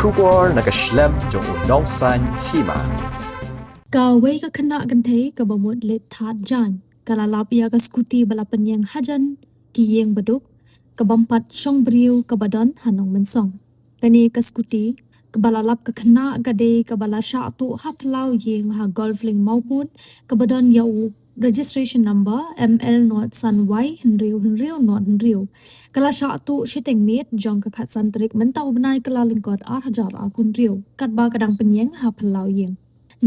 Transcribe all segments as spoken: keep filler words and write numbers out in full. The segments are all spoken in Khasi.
Khubor na ka shlem jong u nongsan hima. Kawei ka khynnah kynthei kaba mut leit thad jaiñ ka la lap ïa ka skuti ba la pynïeng hajan ki ïing baduk ka bym pat shong briew kaba don ha Nongmynsong. Kane ka skuti kaba la lap ka khynnah ka dei kaba la shah tuh ha phyllaw ïing ha Golf Link Mawpud kaba don ïa u registration number M L not san Y hynriew hynriew not hynriew. Ka la shah tuh shiteng miet jong ka khatsan tarik mynta u bnai Kyllalyngkot ar hajar arphew hynriew katba ka dang pynïeng ha phyllaw ïing.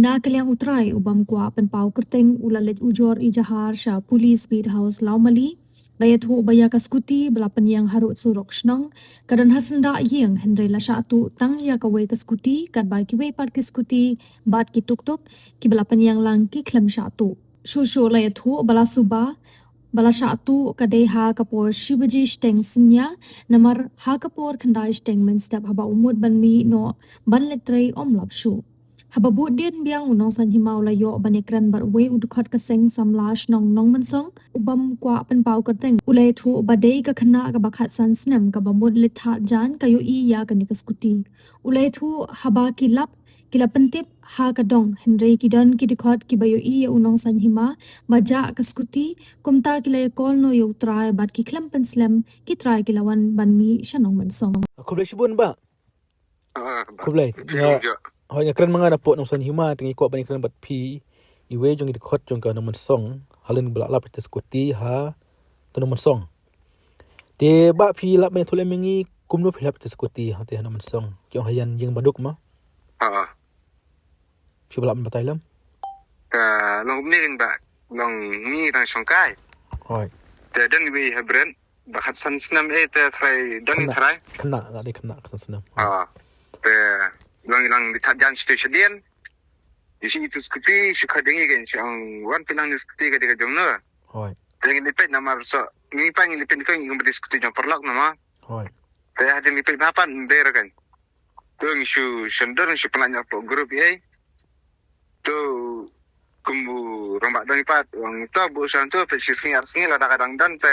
Na ka liang u trai u bym kwah pynpaw kyrteng u la leit ujor ijahar sha Police Beat House Lawmali. La ïathuh ba ïa ka skuti ba la pynïeng harud surok shnong ka don ha syndah ïing hynrei la shah tuh tang ïa kawei ka skuti katba kiwei pat ki skuti bad ki tuktuk kiba la pynïeng lang ki khlem shah tuh. Shuh shuh la ïathuh ba la suba ba la shah tuh ka dei ha ka por shi baje shiteng synñia namar ha ka por khyndai shiteng mynstep haba u mut ban mih noh ban leit trei um lap shuh. Haba bud dien biang u nongsan hima u la ïoh ban ïakren bad uwei u dkhot ka seng samla shnong Nongmynsong u bym kwah pynpaw kyrteng u la ïathuh ba dei ka khynnah kaba khatsan snem kaba mut leit thad jaiñ ka ïohi ïa kane ka skuti. U la ïathuh haba ki lap ki la pyntip ha ka dong hynrei ki don ki dkhot kiba ïohi ïa u nongsan hima ba jah ka skuti kumta ki la ïakol noh ïa u trai bad ki khlem pynslem ki trai ki la wan ban mih sha Nongmynsong. Khublei shibun bah. Ah, bah. Khublei. Phi ïa, ïa. Hoi ïakren ma nga na pdeng u nongsan hima te ngi kwah ban ïakren bad phi iwei jong i dkhot jong ka Nongmynsong. Halin ba la lap ïa ka skuti ha ka Nongmynsong. Te bah phi lap ban ïathuh lem ïa ngi kumno phi lap ïa ka skuti ha te ha Nongmynsong. Ki ong ha ïing baduk ma. Ah. Phi ba lap ban batai lem. Ka long kumne kan bah long ngi dang shong kai. Hoi. Te don iwei ha Brent. Ba khatsan snem eh te trai don i trai. Khynnah, khynnah, la dei khynnah khatsan snem. Ah. Te long i lang di thad jaiñ shatei shadien. Ïa shi itu skuti shi khadingi kan shi ong wan phi lang ni skuti ka dei ka jong no. Hoi. Te ngi lipet namar so ngi pa ngi lipet ni kan ngi kumba di skuti jong paralok namar. Hoi. Te hadien lipet ba pan ber kan. To ngi shu shon dor ngi shu pynlait ïa pdeng group ei. To kumbu rong ba dong i pat ong to bu shan to phi shi sngi ar sngi lada ka dang don te.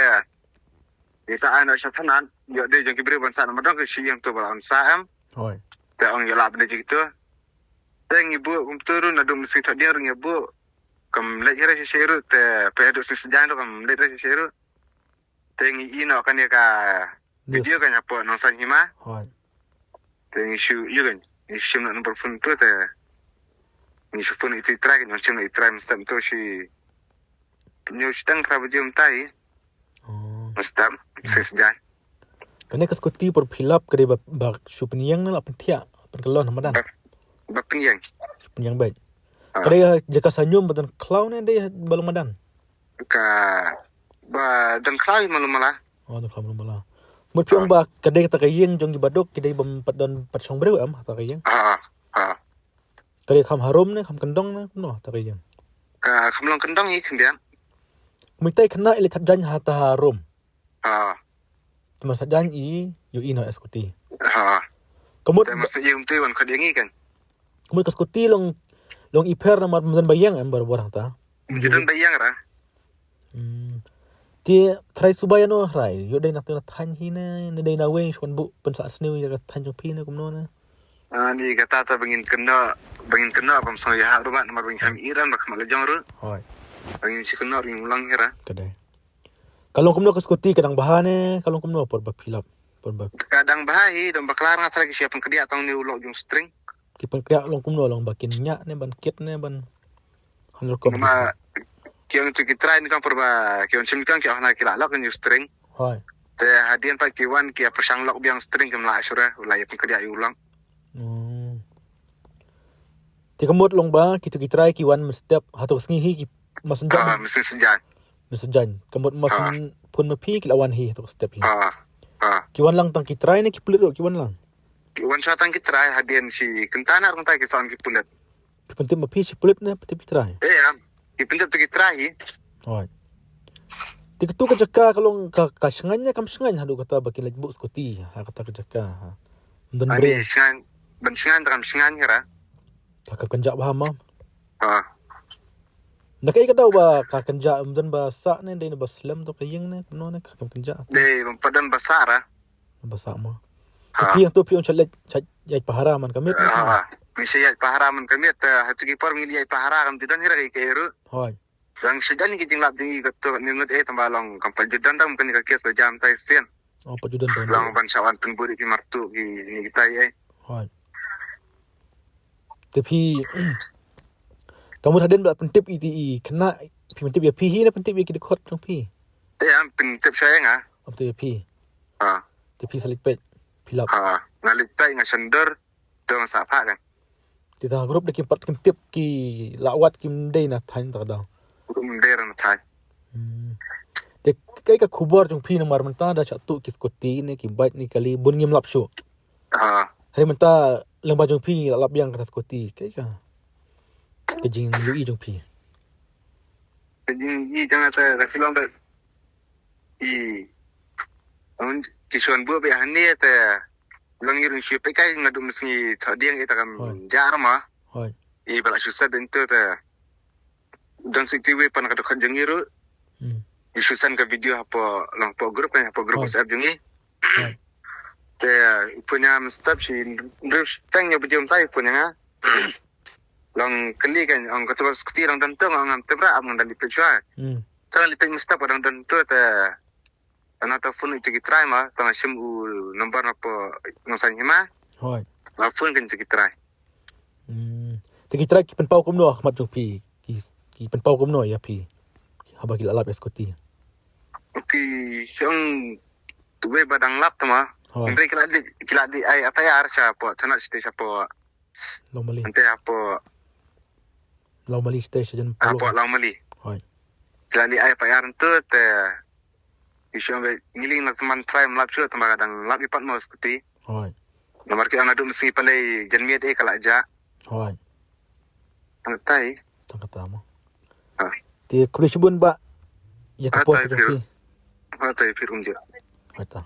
Ïa sa ai na sha thanan ïa dei jong ki briew ban sa na madang ki shi ïing to ba la on sa em. Hoi. Te ong ïa la bne jong ki to. Te ngi bu kum to ru na dum sngi thot ding ru ngi bu. Kam leit hira shi shi ru te pe duk sngi sejang ru kam leit hira shi shi ru. Te ngi ïoh noh kane ka video kan hapoh nongsan hima. Hoi. Te ngi shu ïoh kan ngi shu shim noh number phone tu te ngi shu phone itu i trai kan ngi shu shim noh i trai mynstep tu shi pynïoh shi tang phra baje mynta hi. Oh. Mynstep se sejai. Kane ka skuti por phi lap ka dei ba, ba shu pynïeng ne la pynthiah pynkyllon ha madan. Ba, ba pynïeng. Shu pynïeng beit. Ah. Ka dei ha jaka sha ñium ba don khlaw ne dei ha ba long madan. Ka ba don khlaw hi malu mala. Oh, don khlaw malu mala. Mut phi ong ba ka dei kata ka ïing jong ki baduk ki dei bym pat don pat shong briew em kata ka ïing. Ah, ah. Ka dei kham harum ne kham kyndong ne kumno kata ka ïing. Ka kham long kyndong hi khyndiat. Mut tai khynnah i leit thad jaiñ ha ta harum. Ah. Te masa jaiñ i ïoh i noh ïa skuti. Ah. Ka mut te masa i um te wan ka dei ngi kan. Kumut ka skuti long long i pher namar ym don ba ïeng em barabor hangta. Ym don ba ïeng ra. Hmm. Te trai suba ïa no trai ïoh dei na te na thaiñ hi ne ne dei na wei shuan bu pynsah sniew ïa ka thaiñ jong phi ne kumno ne. Ah, ni kata ta ba ngin kynnoh ba ngin kynnoh bam song ïa ha rumat namar ba ngin kham iran ba kham la jong ru. Hoi. Ba ngin shi kynnoh ring lang hi ra. Ka dei. Ka long kumno ka skuti ka dang bha ne ka long kumno por ba phi lap por ba. Ka dang bha hi dang bakla nga trai ki shi pynkdiah tang ni u lok jong string. Ki pynkdiah long kumno long ba kin ñiah ne ban kit ne ban. Han rukom. Ma ki ong tu ki trai ni kang por ba ki ong shim kang ki ong na ki la lok ni string. Hoi. Te hadien pat ki wan ki ap shang lok biang string kim la shura u la ïa pynkdiah u long. Hmm. Te ka mut long ba ki tu ki trai ki wan mynstep ha tu sngi hi ki Masen jan. Ah, masen sejan. Masen jan. Ka mut masen pun ma phi ki la wan hi ha tu step hi. Ah, ah. Ki wan lang tang ki trai ne ki pulit ruh ki wan lang. Ki wan sha tang ki trai hadien shi kynta na kynta ki san ki pulit. Ki pyntip ma phi shi pulit ne pyntip ki trai. Eh, am. Ki pyntip tu ki trai hi. Alright. Te katu ka jaka ka long ka, ka shngaiñ ne kam shngaiñ haduh kata ba ki leit buh skuti ha kata ka jaka ha. Ym don briew. Shngaiñ, ban shngaiñ ta kam shngaiñ hira. Ka kam kynjah bha ma. Ah. Na kaei ka daw ba ka kynjah, ym don ba sah ne dei na ba slem to ka ïing ne kumno ne ka kam kynjah. Dei ym pat don ba sah ra. Ba sah ma. Ha. Phi ïa tu phi ong sha leit sha ïaid pahara man ka miet. Ah, ngi sa ïaid pahara man ka miet, te ha tu ki por ngi ïaid pahara kam ju don hi ra ki ka eru. Hoi. Dang shu don ki jinglap jong ngi kato ni ngut eh tang ba long kam pat ju don dang kane ka kes ba jam tai sien. Oh, pat ju don dang. Long ban sa wan pynburi ki martu ki ni kita eh. Hoi. Te phi ka mut hadien ba pyntip ïa ki khynnah, phi pyntip ïa phi hi ne pyntip ïa ki dkhot jong phi? Eh, am pyntip sha ïa nga. Am pyntip ïa phi. Ah. Te phi sa leit peit, phi lap. Ah, nga leit peit nga sendor. Dang sa pha kan. Te tang group da kim pat kim tip ki la wat kim dei na thaiñ ta ka daw. Kim dei na thaiñ. Hmm. Te kaei ka khubor jong phi namar mynta da sha tu ki scooty ne ki bike ne kali bun ngim lap shuh. Ah. Hynrei mynta lyngba jong phi la lap biang kata scooty. Kaei ka, ka jingïohi jong phi? Ka jingïohi jong nga te ka long ba i, ki shuwa buh ba hangne te long ngi ruh shu peit kai nga dum sngi thoh dieng ita kam jar ma. Hoi. I ba la shu set into te don sik tiwi pan ka dkhot jong ngi ruh. Hmm. I shu send ka video hapo, long hapo group kan, hapo group WhatsApp jong ngi. Hoi. Te punya mstap si ndu tang nyo video mtai punya nga. Long kali kan, ong kata scooty long don tu, ong ngam tebra am ngam dali peit shuwa. Hmm. Tang li peit mstap dang don tu te. Ana ta phone itu ki trai ma, tang shim u number na po nong san hima. Hoi. Na phone kan itu ki trai. Hmm. Te ki trai ki pynpaw kumno khmat jong phi? Ki, ki pynpaw kumno ïa phi? Haba ki la lap ïa scooty. Ki shong tuwe ba dang lap tama. Hoi. Hynrei ki la di, ki la di ai apa ya ar sha po, tana site sha po. Lawmali. Ante hapo Lawmali station hapo Lawmali. Hoi. Ki la li ai pa yar tu te. Isyo be ngiling na teman trai mlap shu tama kadang lap ipat mo scooty. Hoi. Namar ki ana dum si palai jan miet eh kala ja. Hoi. Tang tai. Tang kata mo. Ha. Te kuli shibun ba. Ya ka por ka jong phi. Ha tai phi rum ja. Hoi ta.